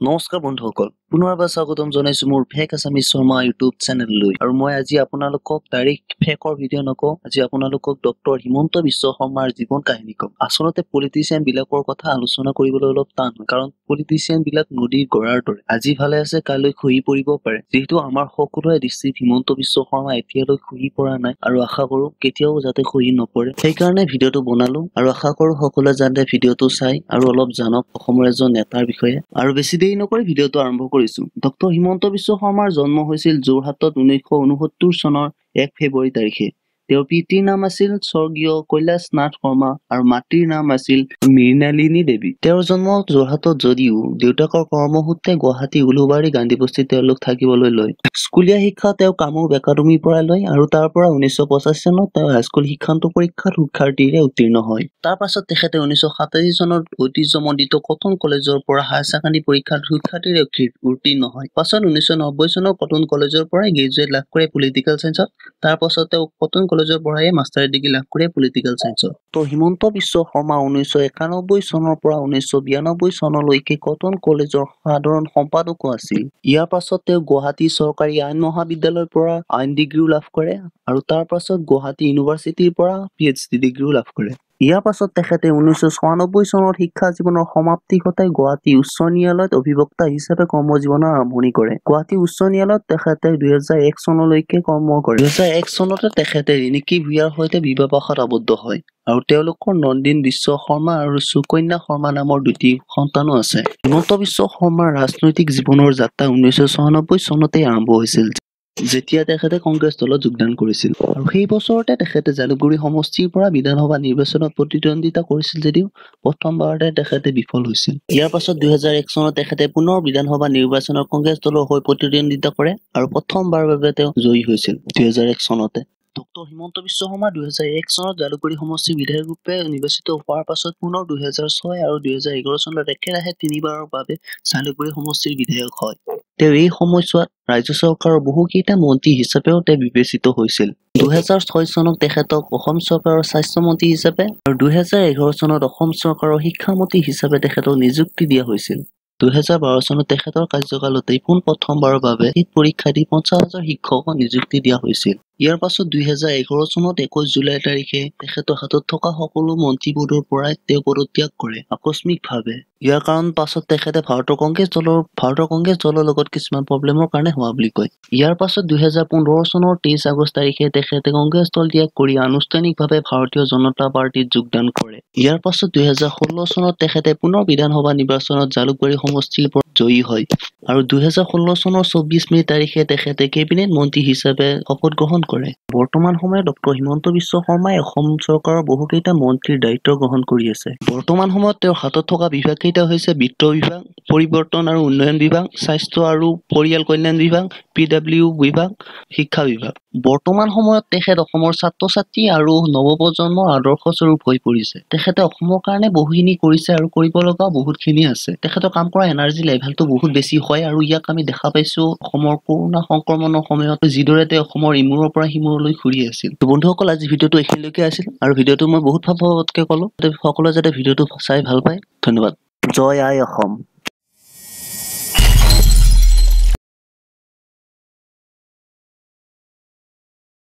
নমস্কাৰ বন্ধুসকল, পুনৰ এবাৰ স্বাগতম জনাইছো মোৰ ফেক আছামিজ শৰ্মা ইউটিউব চেনেললৈ। আৰু মই আজি আপোনালোকক ডাইৰেক্ট ফেকৰ ভিডিঅ' নকওঁ, আজি আপোনালোকক ডক্টৰ হিমন্ত বিশ্ব শৰ্মাৰ জীৱন কাহিনী ক'ম। আচলতে পলিটিচিয়ান বিলাকৰ কথা আলোচনা কৰিবলৈ অলপ টান হয়, কাৰণ পলিটিচিয়ান বিলাক নদীৰ গৰাৰ দৰে, আজি ভালে আছে কাইলৈ খহি পৰিব পাৰে। যিহেতু আমাৰ সকলোৰে দৃষ্টিত হিমন্ত বিশ্ব শৰ্মা এতিয়ালৈ খহি পৰা নাই আৰু আশা কৰো কেতিয়াও যাতে খহি নপৰে, সেইকাৰণে ভিডিঅ'টো বনালো। আৰু আশা কৰো সকলোৱে যাতে ভিডিঅ'টো চাই আৰু অলপ জানক অসমৰ এজন নেতাৰ বিষয়ে। আৰু বেছি দেৰি নকৰি ভিডিঅ'টো আৰম্ভ কৰিছো। ডক্টৰ হিমন্ত বিশ্ব শৰ্মাৰ জন্ম হৈছিল যোৰহাটত 1969 চনৰ 1 ফেব্ৰুৱাৰী তাৰিখে। তেওঁৰ পিতৃৰ নাম আছিল স্বৰ্গীয় কৈলাশ নাথ শৰ্মা আৰু মাতৃৰ নাম আছিল মৃণালিনী দেৱী। তেওঁৰ জন্ম যোৰহাটত যদিও দেউতাকৰ কৰ্মসূত্ৰে গুৱাহাটী উলুবাৰী গান্ধীবস্তিত তেওঁলোক থাকিবলৈ লয়। স্কুলীয়া শিক্ষা তেওঁ কামৰূপ একাডেমীৰ পৰা লয় আৰু তাৰ পৰা 1985 চনত তেওঁ হাইস্কুল শিক্ষান্ত পৰীক্ষাত সুখ্যাতিৰে উত্তীৰ্ণ হয়। তাৰ পাছত তেখেতে 1987 চনত ঐতিহ্যমণ্ডিত কটন কলেজৰ পৰা হায়াৰ ছেকেণ্ডাৰী পৰীক্ষাত সুখ্যাতিৰে উত্তীৰ্ণ হয়। পাছত 1990 চনত কটন কলেজৰ পৰাই গ্ৰেজুৱেট লাভ কৰে পলিটিকেল চায়েন্সত। তাৰ পাছত তেওঁ কটন কলেজৰ পৰাই মাষ্টাৰ ডিগ্ৰী লাভ কৰে পলিটিকেল চায়েন্সত। ত হিমন্ত বিশ্ব শৰ্মা 1991 চনৰ পৰা 1992 চনলৈকে কটন কলেজৰ সাধাৰণ সম্পাদকো আছিল। ইয়াৰ পাছত তেওঁ গুৱাহাটী চৰকাৰী আইন মহাবিদ্যালয়ৰ পৰা আইন ডিগ্ৰীও লাভ কৰে আৰু তাৰ পাছত গুৱাহাটী ইউনিভাৰ্চিটিৰ পৰা PhD ডিগ্ৰীও লাভ কৰে। ইয়াৰ পাছত তেখেতে 1994 চনত শিক্ষা জীৱনৰ সমাপ্তি ঘটাই গুৱাহাটী উচ্চ ন্যায়ালয়ত অধিবক্তা হিচাপে কৰ্মজীৱনৰ আৰম্ভণি কৰে। গুৱাহাটী উচ্চ ন্যায়ালয়ত তেখেতে 2001 চনলৈকে কৰ্ম কৰে। 2001 চনতে তেখেতে ৰিণিকী ভূঞাৰ সৈতে বিবাহপাশত আবদ্ধ হয় আৰু তেওঁলোকৰ নন্দিন বিশ্ব শৰ্মা আৰু সুকন্যা শৰ্মা নামৰ দুটি সন্তানো আছে। হিমন্ত বিশ্ব শৰ্মাৰ ৰাজনৈতিক জীৱনৰ যাত্ৰা 1996 চনতেই আৰম্ভ হৈছিল, যেতিয়া তেখেতে কংগ্ৰেছ দলত যোগদান কৰিছিল। আৰু সেই বছৰতে তেখেতে জালুকগুৰি সমষ্টিৰ পৰা বিধানসভা নিৰ্বাচনত প্ৰতিদ্বন্দ্বিতা কৰিছিল যদিও প্ৰথমবাৰতে তেখেতে বিফল হৈছিল। ইয়াৰ পাছত 2001 চনত তেখেতে পুনৰ বিধানসভা নিৰ্বাচনত কংগ্ৰেছ দলৰ হৈ প্ৰতিদ্বন্দ্বিতা কৰে আৰু প্ৰথমবাৰৰ বাবে তেওঁ জয়ী হৈছিল 2001 চনতে। ডক্টৰ হিমন্ত বিশ্ব শৰ্মা 2001 চনত জালুকগুৰি সমষ্টিৰ বিধায়ক ৰূপে নিৰ্বাচিত হোৱাৰ পাছত পুনৰ 2006 আৰু 2011 চনত একেৰাহে তিনিবাৰৰ বাবে জালুকগুৰি সমষ্টিৰ বিধায়ক হয়। তেওঁ এই সময়ছোৱাত ৰাজ্য চৰকাৰৰ বহুকেইটা মন্ত্ৰী হিচাপেও তেওঁ বিবেচিত হৈছিল। 2006 চনত তেখেতক অসম চৰকাৰৰ স্বাস্থ্যমন্ত্ৰী হিচাপে আৰু 2011 চনত অসম চৰকাৰৰ শিক্ষামন্ত্ৰী হিচাপে তেখেতক নিযুক্তি দিয়া হৈছিল। 2012 চনত তেখেতৰ কাৰ্যকালতেই পোন প্ৰথমবাৰৰ বাবে টেট পৰীক্ষা দি 50,000 শিক্ষকক নিযুক্তি দিয়া হৈছিল। ইয়াৰ পাছত 2011 চনত 21 জুলাই তাৰিখে তেখেতৰ হাতত থকা সকলো মন্ত্ৰী পদৰ পৰাই তেওঁ পদত্যাগ কৰে আকস্মিকভাৱে। ইয়াৰ কাৰণ পাছত তেখেতে ভাৰতৰ কংগ্ৰেছ দলৰ লগত কিছুমান প্ৰব্লেমৰ কাৰণে হোৱা বুলি কয়। ইয়াৰ পাছত 2015 চনৰ 23 আগষ্ট তাৰিখে তেখেতে কংগ্ৰেছ দল ত্যাগ কৰি আনুষ্ঠানিকভাৱে ভাৰতীয় জনতা পাৰ্টীত যোগদান কৰে। ইয়াৰ পাছত 2016 চনত তেখেতে পুনৰ বিধানসভা নিৰ্বাচনত জালুকবাৰী সমষ্টিৰ পৰা জয়ী হয় আৰু 2016 চনৰ 24 মে তাৰিখে তেখেতে কেবিনেট মন্ত্ৰী হিচাপে শপত গ্ৰহণ কৰে। বৰ্তমান সময়ত ডক্টৰ হিমন্ত বিশ্ব শৰ্মাই অসম চৰকাৰৰ বহুকেইটা মন্ত্ৰীৰ দায়িত্ব গ্ৰহণ কৰি আছে। বৰ্তমান সময়ত তেওঁৰ হাতত থকা বিভাগকেইটা হৈছে বিত্ত বিভাগ, পৰিৱৰ্তন আৰু উন্নয়ন বিভাগ, স্বাস্থ্য আৰু পৰিয়াল কল্যাণ বিভাগ, PW বিভাগ, শিক্ষা বিভাগ। বৰ্তমান সময়ত তেখেত অসমৰ ছাত্ৰ ছাত্ৰী আৰু নৱপ্ৰজন্মৰ আদৰ্শ স্বৰূপ হৈ পৰিছে। তেখেতে অসমৰ কাৰণে বহুখিনি কৰিছে আৰু কৰিব লগাও বহুতখিনি আছে। তেখেতৰ কাম কৰা এনাৰ্জি লেভেলটো বহুত বেছি হয় আৰু ইয়াক আমি দেখা পাইছো অসমৰ কৰোনা সংক্ৰমণৰ সময়ত যিদৰে তেওঁ অসমৰ ইমূৰৰ পৰা সিমূৰলৈ ঘূৰি আছিল। বন্ধুসকল, আজি ভিডিঅ'টো এইখিনিলৈকে আছিল আৰু ভিডিঅ'টো মই বহুত ভালকৈ ক'লো। সকলোৱে যাতে ভিডিঅ'টো চাই ভাল পায়। ধন্যবাদ। জয় আই অসম।